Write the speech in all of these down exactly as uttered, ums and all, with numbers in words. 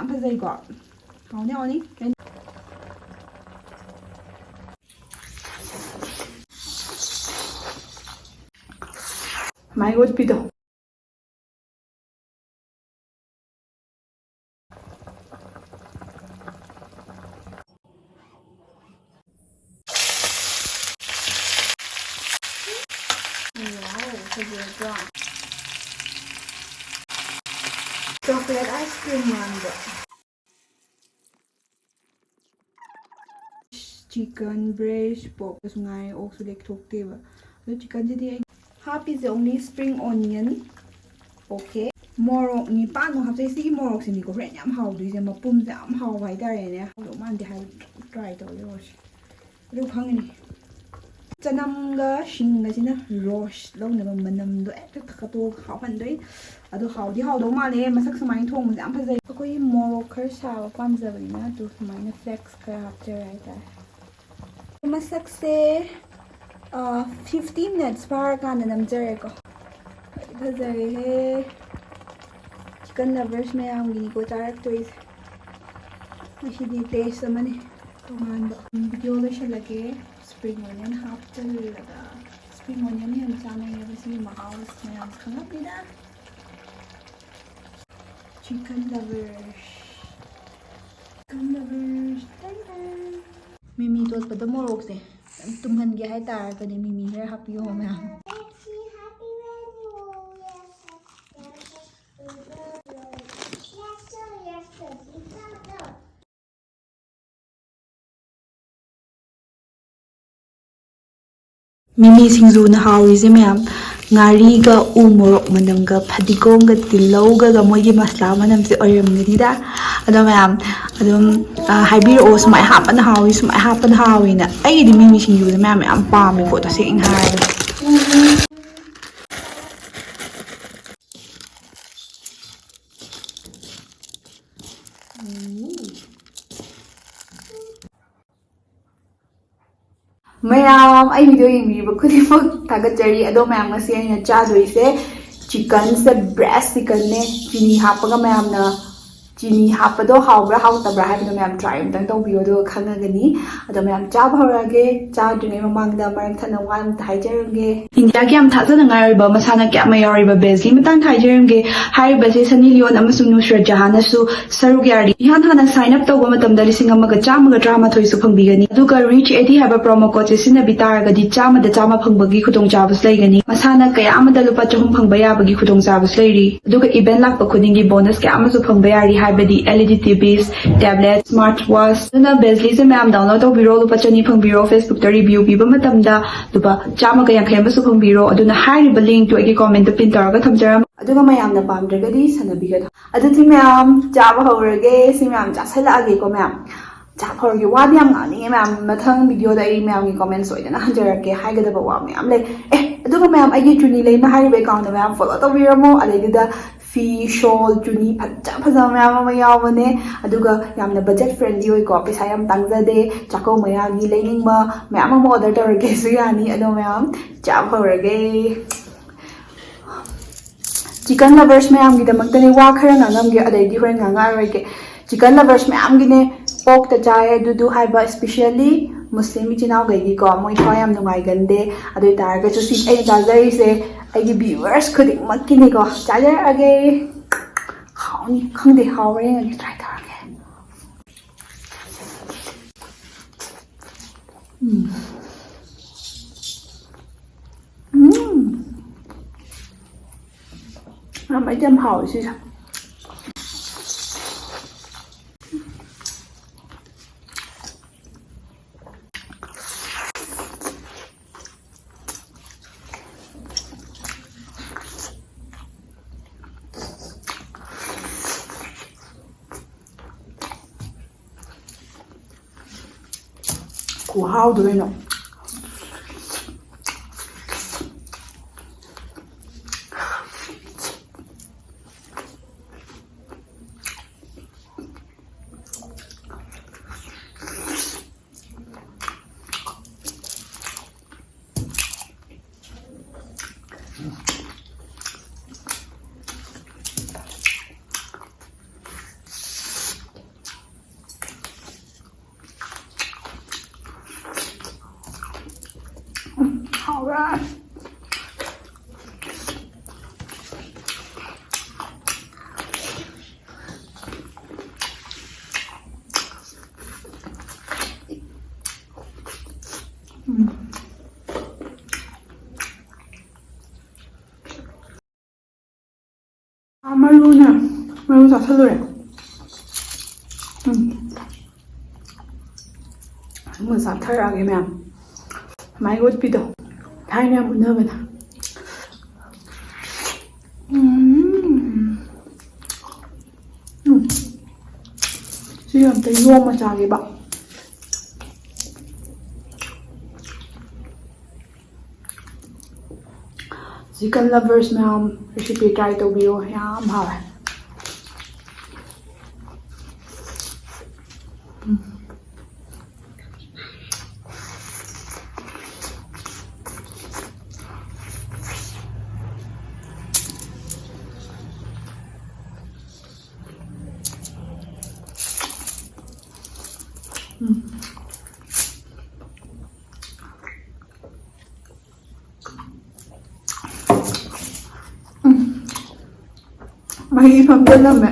ꯌꯥꯝ ꯐꯖꯩꯀꯣ? ꯍꯥꯎꯅꯤ, ꯍꯥꯎꯅꯤ꯫ ꯃꯥꯏ ꯑꯣꯠꯄꯤꯗꯣ꯫ Wow, ꯐꯖꯗ꯭ꯔꯣ? Chocolate ice cream ꯃꯥꯟꯕ꯫ Chicken breast, porkꯁꯨ ꯉꯥꯏ, ꯑꯣꯛꯁꯨ ꯂꯦꯛꯊꯣꯛꯇꯦꯕ꯫ ꯑꯗꯣ chickenꯁꯤꯗꯤ ꯑꯩ ꯍꯥꯞꯄꯤꯁꯦ only spring onion, okay, ꯃꯣꯔꯣꯛ ꯅꯤꯄꯥꯟꯃꯨꯛ ꯍꯥꯞꯆꯩ꯫ ꯁꯤꯒꯤ ꯃꯣꯔꯣꯛꯁꯤꯅꯤꯀꯣ ꯍꯣꯔꯦꯟ ꯌꯥꯝ ꯍꯥꯎꯗꯣꯏꯁꯦ, ꯃꯄꯨꯝꯁꯦ ꯌꯥꯝ ꯍꯥꯎꯕ ꯍꯥꯏꯇꯥꯔꯦꯅꯦ꯫ ꯍꯥꯎꯗꯧ ꯃꯥꯟꯗꯦ ꯍꯥꯏꯕ, try ꯇꯧꯔ ꯂꯣꯏꯔꯦ꯫ ꯑꯗꯨ ꯈꯪꯉꯅꯤ꯫ ꯆꯅꯝꯒ ꯁꯤꯡꯒꯁꯤꯅ roast ꯂꯧꯅꯕ ꯃꯅꯝꯗꯣ ꯍꯦꯛꯇ ꯊꯛꯀꯠꯇꯣꯛꯑꯒ ꯍꯥꯎꯍꯟꯗꯣꯏ꯫ ꯑꯗꯣ ꯍꯥꯎꯗꯤ ꯍꯥꯎꯗꯧ ꯃꯥꯜꯂꯦ, ꯃꯁꯛ ꯁꯨꯃꯥꯏꯅ ꯊꯣꯡꯕꯁꯦ ꯌꯥꯝ ꯐꯖꯩ꯫ ꯑꯩꯈꯣꯏ ꯃꯣꯔꯣꯛ ꯈꯔ ꯁꯥꯕ ꯄꯥꯝꯖꯕꯅꯤꯅ ꯑꯗꯨ ꯁꯨꯃꯥꯏꯅ flakes ꯈꯔ ꯍꯥꯞꯆꯔꯦ ꯍꯥꯏꯇꯥꯔꯦ꯫ ꯃꯁꯛꯁꯦ, ꯑ, fifty minutes ꯐꯥꯔꯀꯥꯟꯗ ꯅꯝꯖꯔꯦꯀꯣ꯫ ꯐꯗꯤ ꯐꯖꯔꯦꯍꯦ꯫ Chicken lovers ꯃꯌꯥꯝꯒꯤꯅꯤꯀꯣ ꯆꯥꯔꯛꯇꯣꯏꯁꯦ꯫ ꯉꯁꯤꯗꯤ taste ꯑꯃꯅꯤ ꯇꯣꯉꯥꯟꯕ꯫ Video ꯂꯣꯏꯁꯤꯜꯂꯒꯦ꯫ Spring onion ꯍꯥꯞꯆꯜꯂꯒ, spring onion ꯍꯦꯟꯅ ꯆꯥꯅꯩꯌꯦꯕ ꯁꯤꯒꯤ ꯃꯍꯥꯎꯁꯦ ꯃꯌꯥꯝꯁꯦ ꯈꯪꯉꯝꯅꯤꯗ꯫ Chicken lovers, chicken lovers, ꯇꯟ ꯇꯟ꯫ ꯃꯤꯃꯤ ꯇꯣꯠꯄꯗ ꯃꯣꯔꯣꯛꯁꯦ ꯌꯥꯝ ꯇꯨꯝꯍꯟꯒꯦ ꯍꯥꯏꯇꯥꯔꯒꯗꯤ ꯃꯤꯃꯤ ꯈꯔ ꯍꯥꯞꯄꯤꯌꯣ ꯃꯌꯥꯝ꯫ ꯃꯤꯃꯤ ꯁꯤꯡꯖꯨꯅ ꯍꯥꯎꯔꯤꯁꯦ ꯃꯌꯥꯝ, ꯉꯥꯔꯤꯒ ꯎ ꯃꯣꯔꯣꯛ ꯃꯅꯝꯒ ꯐꯗꯤꯒꯣꯝꯒ ꯇꯤꯜꯍꯧꯒꯒ ꯃꯣꯏꯒꯤ ꯃꯁꯂꯥ ꯃꯅꯝꯁꯦ ꯑꯣꯏꯔꯝꯒꯅꯤꯗ꯫ ꯑꯗꯣ ꯃꯌꯥꯝ ꯑꯗꯨꯝ, ꯑ, ꯍꯥꯏꯕꯤꯔꯛꯑꯣ, ꯁꯨꯃꯥꯏꯅ ꯍꯥꯞꯄꯅ ꯍꯥꯎꯏ, ꯁꯨꯃꯥꯏꯅ ꯍꯥꯞꯄꯅ ꯍꯥꯎꯏꯅ꯫ ꯑꯩꯒꯤꯗꯤ ꯃꯤꯃꯤ ꯁꯤꯡꯖꯨꯁꯦ ꯃꯌꯥꯝ ꯌꯥꯝ ꯄꯥꯝꯃꯦꯀꯣ, ꯇꯁꯦꯡꯅ ꯍꯥꯏꯔꯒꯗꯤ꯫ ꯃꯌꯥꯝ ꯑꯩ video ꯌꯦꯡꯕꯤꯔꯤꯕ ꯈꯨꯗꯤꯡꯃꯛ ꯊꯥꯒꯠꯆꯔꯤ꯫ ꯑꯗꯣ ꯃꯌꯥꯝ, ꯉꯁꯤ ꯑꯩꯅ ꯆꯥꯗꯣꯏꯁꯦ chickenꯁꯦ, breast chickenꯅꯦ꯫ ꯆꯤꯅꯤ ꯍꯥꯞꯄꯒ ꯃꯌꯥꯝꯅ ꯆꯤꯅꯤ ꯍꯥꯞꯄꯗꯣ ꯍꯥꯎꯕ꯭ꯔꯥ ꯍꯥꯎꯇꯕ꯭ꯔꯥ ꯍꯥꯏꯕꯗꯣ ꯃꯌꯥꯝ try ꯑꯝꯇꯪ ꯇꯧꯕꯤꯌꯣ, ꯑꯗꯨꯒ ꯈꯪꯉꯒꯅꯤ꯫ ꯑꯗꯣ ꯃꯌꯥꯝ, ꯆꯥꯕ ꯍꯧꯔꯛꯑꯒꯦ꯫ ꯆꯥꯗ꯭ꯔꯤꯉꯩ ꯃꯃꯥꯡꯗ ꯃꯔꯝ ꯊꯠꯅ ꯋꯥ ꯑꯝꯇ ꯍꯥꯏꯖꯔꯝꯒꯦ꯫ ꯏꯟꯗꯤꯌꯥꯒꯤ ꯌꯥꯝ ꯊꯥꯖꯅꯉꯥꯏ ꯑꯣꯏꯕ ꯃꯁꯥꯟꯅ ꯀꯌꯥ ꯑꯃ ꯌꯥꯎꯔꯤꯕ ꯕꯦꯖꯒꯤ ꯃꯇꯥꯡꯗ ꯍꯥꯏꯖꯔꯝꯒꯦ꯫ ꯍꯥꯏꯔꯤꯕꯁꯦ ꯁꯅꯤ ꯂꯤꯌꯣꯟ ꯑꯃꯁꯨꯡ ꯅꯨꯁꯔꯠ ꯖꯍꯥꯟꯅꯁꯨ ꯁꯔꯨꯛ ꯌꯥꯔꯤ꯫ ꯏꯍꯥꯟ ꯍꯥꯟꯅ sign up ꯇꯧꯕ ꯃꯇꯝꯗ ꯂꯤꯁꯤꯡ ꯑꯃꯒ ꯆꯥꯝꯃꯒ ꯇꯔꯥꯃꯥꯊꯣꯏꯁꯨ ꯐꯪꯕꯤꯒꯅꯤ꯫ ꯑꯗꯨꯒ Rich eighty ꯍꯥꯏꯕ promo codeꯁꯦ ꯁꯤꯖꯤꯟꯅꯕꯤ ꯇꯥꯔꯒꯗꯤ ꯆꯥꯝꯃꯗ ꯆꯥꯝꯃ ꯐꯪꯕꯒꯤ ꯈꯨꯗꯣꯡꯆꯥꯕꯁꯨ ꯂꯩꯒꯅꯤ꯫ ꯃꯁꯥꯟꯅ ꯀꯌꯥ ꯑꯃꯗ ꯂꯨꯄꯥ ꯆꯍꯨꯝ ꯐꯪꯕ ꯌꯥꯕꯒꯤ ꯈꯨꯗꯣꯡꯆꯥꯕꯁꯨ ꯂꯩꯔꯤ꯫ ꯑꯗꯨꯒ event ꯂꯥꯛꯄ ꯈꯨꯗꯤꯡꯒꯤ bonus ꯀꯌꯥ ꯑꯃꯁꯨ ꯐꯪꯕ ꯌꯥꯔꯤ, ꯍꯥꯏꯕꯗꯤ L E D TVs, tablet, smart watch꯫ ꯑꯗꯨꯅ ꯕꯦꯖꯂꯤꯁꯦ ꯃꯌꯥꯝ download ꯇꯧꯕꯤꯔꯣ, ꯂꯨꯄꯥ ꯆꯅꯤ ꯐꯪꯕꯤꯔꯣ꯫ Facebookꯇ review ꯄꯤꯕ ꯃꯇꯝꯗ ꯂꯨꯄꯥ ꯆꯥꯝꯃꯒ ꯌꯥꯡꯈꯩ ꯑꯃꯁꯨ ꯐꯪꯕꯤꯔꯣ꯫ ꯑꯗꯨꯅ ꯍꯥꯏꯔꯤꯕ linkꯇꯨ ꯑꯩꯒꯤ commentꯇ pin ꯇꯧꯔꯒ ꯊꯝꯖꯔꯝꯃꯦ꯫ ꯑꯗꯨꯒ ꯃꯌꯥꯝꯅ ꯄꯥꯝꯗ꯭ꯔꯒꯗꯤ ꯁꯥꯟꯅꯕꯤꯒꯅꯨ꯫ ꯑꯗꯨꯗꯤ ꯃꯌꯥꯝ, ꯆꯥꯕ ꯍꯧꯔꯒꯦ꯫ ꯁꯤ ꯃꯌꯥꯝ ꯆꯥꯁꯜꯂꯛꯑꯒꯦꯀꯣ ꯃꯌꯥꯝ꯫ ꯆꯥꯕ ꯍꯧꯔꯒꯦ꯫ ꯋꯥꯗꯤ ꯌꯥꯝ ꯉꯥꯡꯅꯤꯡꯉꯦ ꯃꯌꯥꯝ, ꯃꯊꯪ videoꯗ ꯑꯩ ꯃꯌꯥꯝꯒꯤ comment ꯁꯣꯏꯗꯅ ꯍꯟꯖꯔꯛꯀꯦ꯫ ꯍꯥꯏꯒꯗꯕ ꯋꯥ ꯃꯌꯥꯝ ꯂꯩ꯫ ꯑꯦ, ꯑꯗꯨꯒ ꯃꯌꯥꯝ, ꯑꯩꯒꯤ ꯆꯨꯅꯤ ꯂꯩꯃ ꯍꯥꯏꯔꯤꯕ accountꯗꯣ ꯃꯌꯥꯝ follow ꯇꯧꯕꯤꯔꯝꯃꯣ꯫ ꯑꯗꯩꯗꯨꯗ ꯐꯤ, shawl, ꯆꯨꯅꯤ ꯐꯖ ꯐꯖꯕ ꯃꯌꯥꯝ ꯑꯃ ꯌꯥꯎꯕꯅꯦ꯫ ꯑꯗꯨꯒ ꯌꯥꯝꯅ budget friendly ꯑꯣꯏꯀꯣ, ꯄꯩꯁꯥ ꯌꯥꯝ ꯇꯥꯡꯖꯗꯦ꯫ ꯆꯥꯛꯀꯧ ꯃꯌꯥꯒꯤ ꯂꯩꯅꯤꯡꯕ ꯃꯌꯥꯝ ꯑꯃ order ꯇꯧꯔꯒꯦꯁꯨ ꯌꯥꯅꯤ꯫ ꯑꯗꯣ ꯃꯌꯥꯝ, ꯆꯥꯕ ꯍꯧꯔꯒꯦ꯫ Chicken lovers ꯃꯌꯥꯝꯒꯤꯗꯃꯛꯇꯅꯦ ꯋꯥ ꯈꯔ ꯉꯥꯡꯉꯝꯒꯦ, ꯑꯗꯩꯗꯤ ꯍꯣꯔꯦꯟ ꯉꯥꯡꯉꯛꯑꯔꯣꯏꯒꯦ꯫ Chicken lovers ꯃꯌꯥꯝꯒꯤꯅꯦ, porkꯇ ꯆꯥꯏ ꯑꯗꯨꯗꯨ ꯍꯥꯏꯕ, specially Muslim ꯏꯆꯤꯟ ꯏꯅꯥꯎꯈꯩꯒꯤꯀꯣ, ꯃꯣꯏ ꯊꯋꯥꯏ ꯌꯥꯝ ꯅꯨꯡꯉꯥꯏꯒꯟꯗꯦ꯫ ꯑꯗꯨ ꯑꯣꯏ ꯇꯥꯔꯒꯁꯨ ꯁꯤ ꯑꯩꯅ ꯆꯥꯖꯔꯤꯁꯦ ꯑꯩꯒꯤ viewers ꯈꯨꯗꯤꯡꯃꯛꯀꯤꯅꯦꯀꯣ꯫ ꯆꯥꯖꯔꯛꯑꯒꯦ꯫ ꯍꯥꯎꯅꯤ, ꯈꯪꯗꯦ, ꯍꯥꯎꯕ꯭ꯔꯥ ꯌꯦꯡꯉꯒꯦ, try ꯇꯧꯔꯒꯦ꯫ ꯎꯝ꯫ ꯎꯝ꯫ ꯌꯥꯝ, ꯑꯩꯗꯤ ꯌꯥꯝ ꯍꯥꯎꯋꯦ ꯁꯤꯁꯦ꯫ ꯈꯨꯍꯥꯎꯗꯣ ꯀꯩꯅꯣ꯫ ꯎꯝ꯫ ꯃꯔꯨꯅ ꯃꯔꯨ ꯆꯥꯁꯜꯂꯨꯔꯦ꯫ ꯎꯝ꯫ ꯑꯃ ꯆꯥꯊꯔꯛꯑꯒꯦ ꯃꯌꯥꯝ꯫ ꯃꯥꯏ ꯑꯣꯠꯄꯤꯗꯣ ꯊꯥꯏꯅ ꯌꯥꯝ ꯎꯅꯕꯅꯦ꯫ ꯎꯝ꯫ ꯎꯝ꯫ ꯁꯤ ꯑꯝꯇ ꯌꯣꯝꯃ ꯆꯥꯒꯦꯕ꯫ Chicken lovers ꯃꯌꯥꯝ, recipe try ꯇꯧꯕꯤꯌꯣ, ꯌꯥꯝ ꯍꯥꯎꯋꯦ꯫ ꯎꯝ꯫ ꯎꯝ꯫ ꯎꯝ꯫ ꯃꯍꯤ ꯐꯝꯖꯤꯜꯂꯝꯃꯦ꯫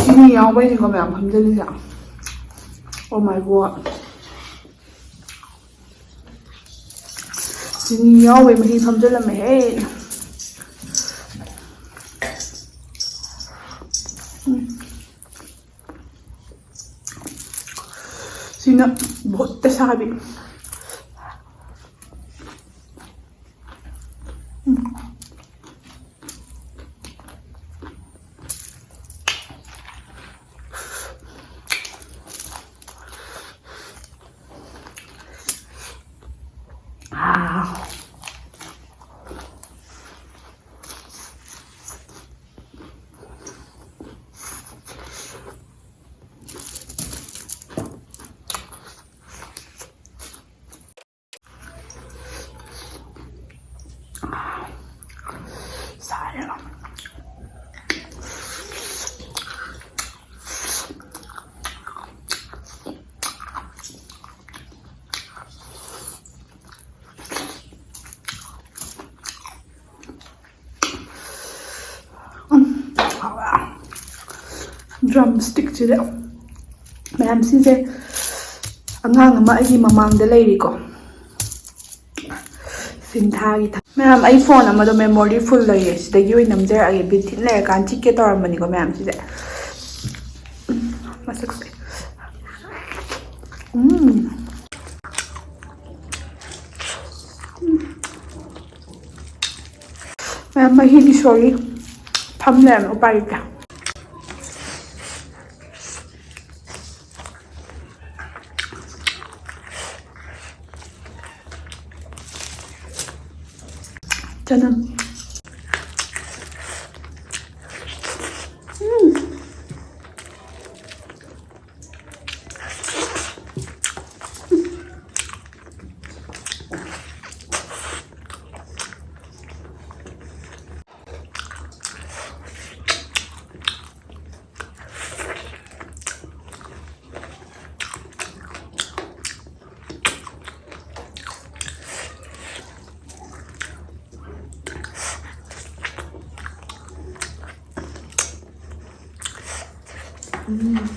ꯆꯤꯅꯤ ꯌꯥꯎꯕꯩꯅꯤꯀꯣ ꯃꯌꯥꯝ ꯐꯝꯖꯤꯜꯂꯤꯁꯦ꯫ Oh my God꯫ ꯆꯤꯅꯤ ꯌꯥꯎꯕꯩ ꯃꯍꯤ ꯐꯝꯖꯤꯜꯂꯝꯃꯦꯍꯦ꯫ ꯎꯝ꯫ ꯁꯤꯅ ꯚꯨꯠꯇ ꯁꯥꯕꯤ꯫ ꯎꯝ꯫ ꯑꯥ꯫ ꯗ꯭ꯔꯝ ꯁ꯭ꯇꯤꯛꯁꯤꯗ ꯃꯌꯥꯝꯁꯤꯡꯁꯦ, ꯑꯉꯥꯡ ꯑꯃ ꯑꯩꯒꯤ ꯃꯃꯥꯡꯗ ꯂꯩꯔꯤꯀꯣ, ꯁꯤꯟꯊꯥꯒꯤ ꯊ-, ꯃꯌꯥꯝ, ꯑꯩ ꯐꯣꯟ ꯑꯃꯗꯣ ꯃꯦꯃꯣꯔꯤ ꯐꯨꯜ ꯂꯩꯌꯦ, ꯁꯤꯗꯒꯤ ꯑꯣꯏꯅ ꯅꯝꯖꯔꯛꯑꯒꯦ꯫ ꯕꯤꯠ ꯊꯤꯠ ꯂꯩꯔꯀꯥꯟ ꯆꯤꯛꯀꯦ ꯇꯧꯔꯝꯕꯅꯤꯀꯣ ꯃꯌꯥꯝꯁꯤꯁꯦ꯫ ꯎꯝ, ꯃꯁꯛꯁꯦ꯫ ꯎꯝ꯫ ꯃꯌꯥꯝ, ꯃꯍꯤꯗꯤ ꯁꯣꯔꯤ ꯐꯝ ꯂꯩꯔꯝꯃꯦ, ꯎꯄꯥꯏ ꯂꯩꯇꯦ꯫ ꯆꯅꯝ꯫ ꯎꯝ꯫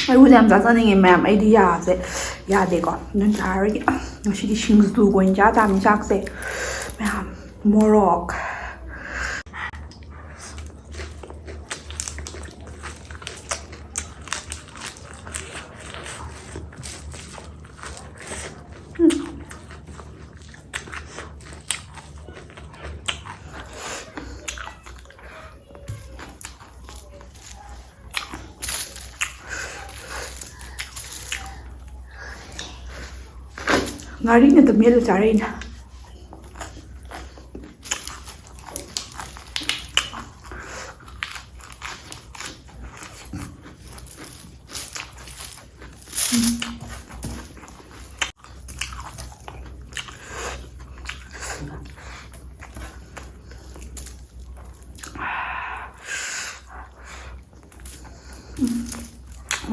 ꯑꯩꯕꯨꯗꯤ ꯌꯥꯝ ꯆꯥꯖꯅꯤꯡꯉꯦ ꯃꯌꯥꯝ, ꯑꯩꯗꯤ ꯌꯥꯁꯦ ꯌꯥꯗꯦꯀꯣ, ꯑꯗꯨꯅ ꯆꯥꯔꯔꯣꯏꯒꯦ꯫ ꯉꯁꯤꯗꯤ ꯁꯤꯡꯖꯨꯒ ꯑꯣꯏꯅ ꯆꯥ ꯇꯥꯕꯅꯤ ꯆꯥꯛꯁꯦ ꯃꯌꯥꯝ꯫ ꯃꯣꯔꯣꯛ꯫ ꯉꯥꯔꯤꯅ ꯑꯗꯨꯝ ꯃꯦꯠꯂ ꯆꯥꯔꯛꯏꯅꯦ꯫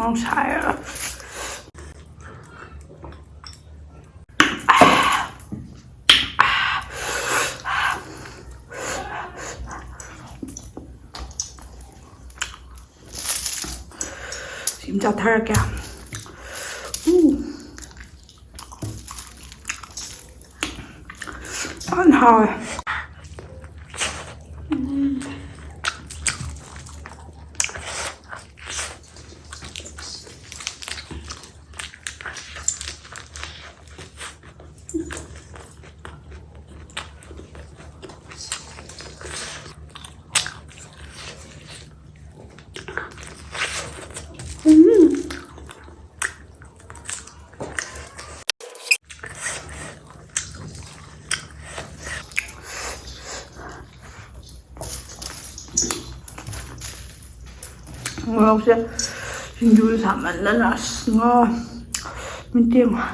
ꯃꯣꯔꯣꯛ ꯁꯥꯏ꯫ ꯁꯤ ꯑꯃ ꯆꯥꯊꯔꯛꯀꯦ꯫ ꯎꯝ꯫ ꯐꯖꯅ ꯍꯥꯎꯋꯦ꯫ ꯎꯝ꯫ ꯎꯝ꯫ ꯃꯣꯔꯣꯛꯁꯦ ꯁꯤꯡꯖꯨ ꯁꯥꯃꯟꯗꯅ ꯑꯁ ꯉꯥꯎꯋꯦ꯫ ꯃꯤꯠ ꯌꯦꯡꯉꯣ꯫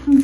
ꯎꯝ꯫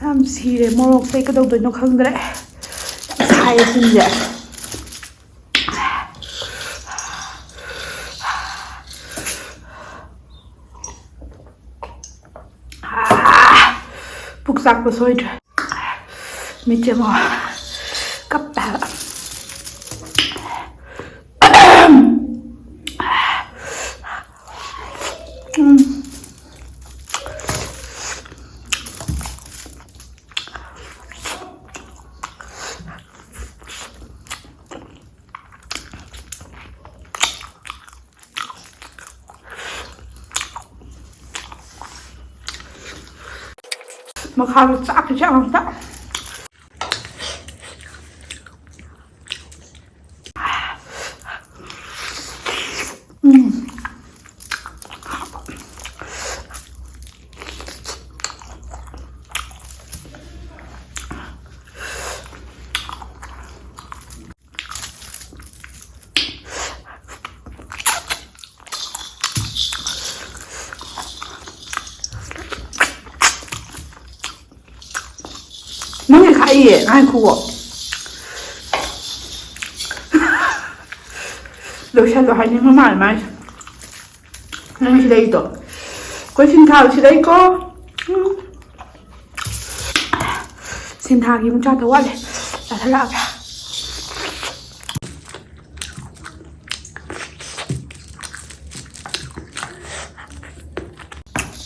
ꯌꯥꯝ ꯁꯤꯔꯦ ꯃꯣꯔꯣꯛꯁꯦ, ꯑꯩ ꯀꯩꯗꯧꯗꯣꯏꯅꯣ ꯈꯪꯗ꯭ꯔꯦ꯫ ꯌꯥꯝ ꯁꯥꯏꯌꯦ ꯆꯤꯟꯁꯦ꯫ ꯄꯨꯛ ꯆꯥꯛꯄ ꯁꯣꯏꯗ꯭ꯔꯦ꯫ ꯃꯤꯠꯁꯦ ꯑꯃꯨꯛ ꯀꯞꯄꯦ ꯍꯥꯏꯕ꯫ ꯎꯝ꯫ ꯃꯈꯥꯗ ꯆꯥꯛꯀꯤ ꯆꯥꯛ ꯉꯥꯛꯇ꯫ ꯎꯝ꯫ ꯅꯪꯒꯤ ꯈꯥꯛꯏꯌꯦ, ꯉꯥꯏꯈꯨꯋꯣ꯫ ꯂꯣꯏꯁꯜꯂꯣ ꯍꯥꯏꯅꯤꯡꯕ ꯃꯥꯜꯂꯦ ꯃꯥꯏꯁꯦ꯫ ꯅꯪ ꯁꯤꯗꯩꯗꯣ꯫ ꯑꯩꯈꯣꯏ ꯁꯤꯡꯊꯥ ꯁꯤꯗꯩꯀꯣ꯫ ꯎꯝ꯫ ꯁꯤꯡꯊꯥꯒꯤ ꯑꯃꯨꯛ ꯆꯥꯗꯧ ꯋꯥꯠꯂꯦ꯫ ꯆꯥꯁꯜꯂꯛꯑꯒꯦ꯫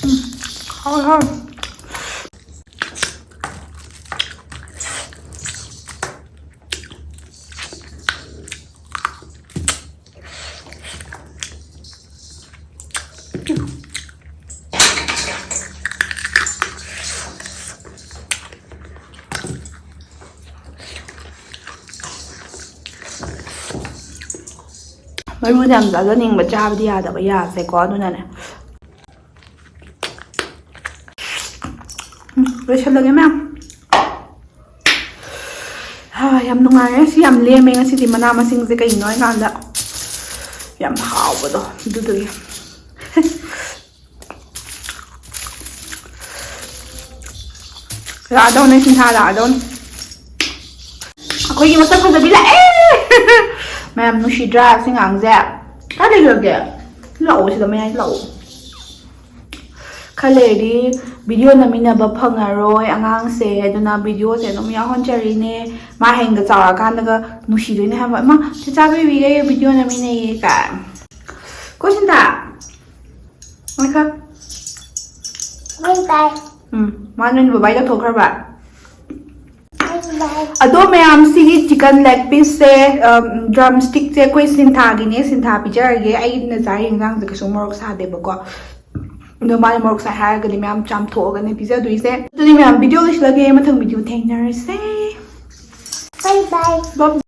ꯎꯝ꯫ ꯍꯥꯎꯋꯦ, ꯍꯥꯎꯋꯦ꯫ ꯃꯔꯨꯗ ꯌꯥꯝ ꯆꯥꯖꯅꯤꯡꯕ, ꯆꯥꯕꯗꯤ ꯌꯥꯗꯕ ꯌꯥꯁꯦꯀꯣ, ꯑꯗꯨꯅꯅꯦ꯫ ꯎꯝ, ꯂꯣꯏꯁꯜꯂꯒꯦ ꯃꯌꯥꯝ꯫ ꯍꯥ, ꯌꯥꯝ ꯅꯨꯡꯉꯥꯏꯔꯦ꯫ ꯁꯤ ꯌꯥꯝ ꯂꯦꯝꯃꯦ ꯉꯁꯤꯗꯤ ꯃꯅꯥ ꯃꯁꯤꯡꯁꯦ, ꯀꯩꯒꯤꯅꯣ ꯍꯥꯏꯀꯥꯟꯗ ꯌꯥꯝ ꯍꯥꯎꯕꯗꯣ ꯑꯗꯨꯗꯨꯒꯤ꯫ ꯂꯥꯛꯑꯗꯧꯅꯦ ꯁꯤꯡꯊꯥ, ꯂꯥꯛꯑꯗꯧꯅꯦ꯫ ꯑꯩꯈꯣꯏꯒꯤ ꯃꯁꯛ ꯐꯖꯕꯤ ꯂꯥꯛꯑꯦ꯫ ꯃꯌꯥꯝ ꯅꯨꯡꯁꯤꯗ꯭ꯔꯥ ꯁꯤ ꯑꯉꯥꯡꯁꯦ? ꯀꯥꯏ ꯂꯩꯈ꯭ꯔꯒꯦ? ꯂꯥꯛꯑꯣ ꯁꯤꯗ, ꯃꯌꯥꯏꯗ ꯂꯥꯛꯑꯣ꯫ ꯈꯔ ꯂꯩꯔꯗꯤ ꯚꯤꯗꯤꯑꯣ ꯅꯝꯃꯤꯟꯅꯕ ꯐꯪꯉꯔꯣꯏ ꯑꯉꯥꯡꯁꯦ, ꯑꯗꯨꯅ ꯚꯤꯗꯤꯑꯣꯁꯦ ꯑꯗꯨꯝ ꯌꯥꯎꯍꯟꯖꯔꯤꯅꯦ꯫ ꯃꯥ ꯍꯌꯦꯡꯒ ꯆꯥꯎꯔꯀꯥꯟꯗꯒ ꯅꯨꯡꯁꯤꯗꯣꯏꯅꯦ ꯍꯥꯏꯕ, "ꯏꯃꯥ, ꯆꯆꯥ ꯕꯦꯕꯤꯒ ꯚꯤꯗꯤꯑꯣ ꯅꯝꯃꯤꯟꯅꯩꯌꯦ" ꯀꯥꯏ꯫ ꯀꯣ ꯁꯤꯟꯊꯥ, ꯉꯥꯏꯈꯣ꯫ ꯎꯝ, ꯃꯥ ꯅꯣꯏ ꯕꯕꯥꯏ ꯇꯧꯊꯣꯛꯈ꯭ꯔꯕ? ꯑꯗꯣ ꯃꯌꯥꯝ, ꯁꯤꯒꯤ ꯆꯤꯀꯟ ꯂꯦꯒ ꯄꯤꯁꯁꯦ, ꯗ꯭ꯔꯝ ꯁ꯭ꯇꯤꯛꯁꯦ ꯑꯩꯈꯣꯏ ꯁꯤꯟꯊꯥꯒꯤꯅꯦ, ꯁꯤꯟꯊꯥ ꯄꯤꯖꯔꯒꯦ꯫ ꯑꯩꯅ ꯆꯥꯔꯤ ꯌꯦꯟꯖꯥꯡꯁꯦ ꯀꯩꯁꯨ ꯃꯣꯔꯣꯛ ꯁꯥꯗꯦꯕꯀꯣ꯫ ꯑꯗꯣ ꯃꯥꯅ ꯃꯣꯔꯣꯛ ꯁꯥꯏ ꯍꯥꯏꯔꯒꯗꯤ ꯃꯌꯥꯝ ꯆꯥꯝꯊꯣꯛꯑꯒꯅꯦ ꯄꯤꯖꯗꯣꯏꯁꯦ꯫ ꯑꯗꯨꯗꯤ ꯃꯌꯥꯝ video ꯂꯣꯏꯁꯤꯜꯂꯒꯦ, ꯃꯊꯪ video ꯊꯦꯡꯅꯔꯁꯦ꯫ Bye bye. Bye.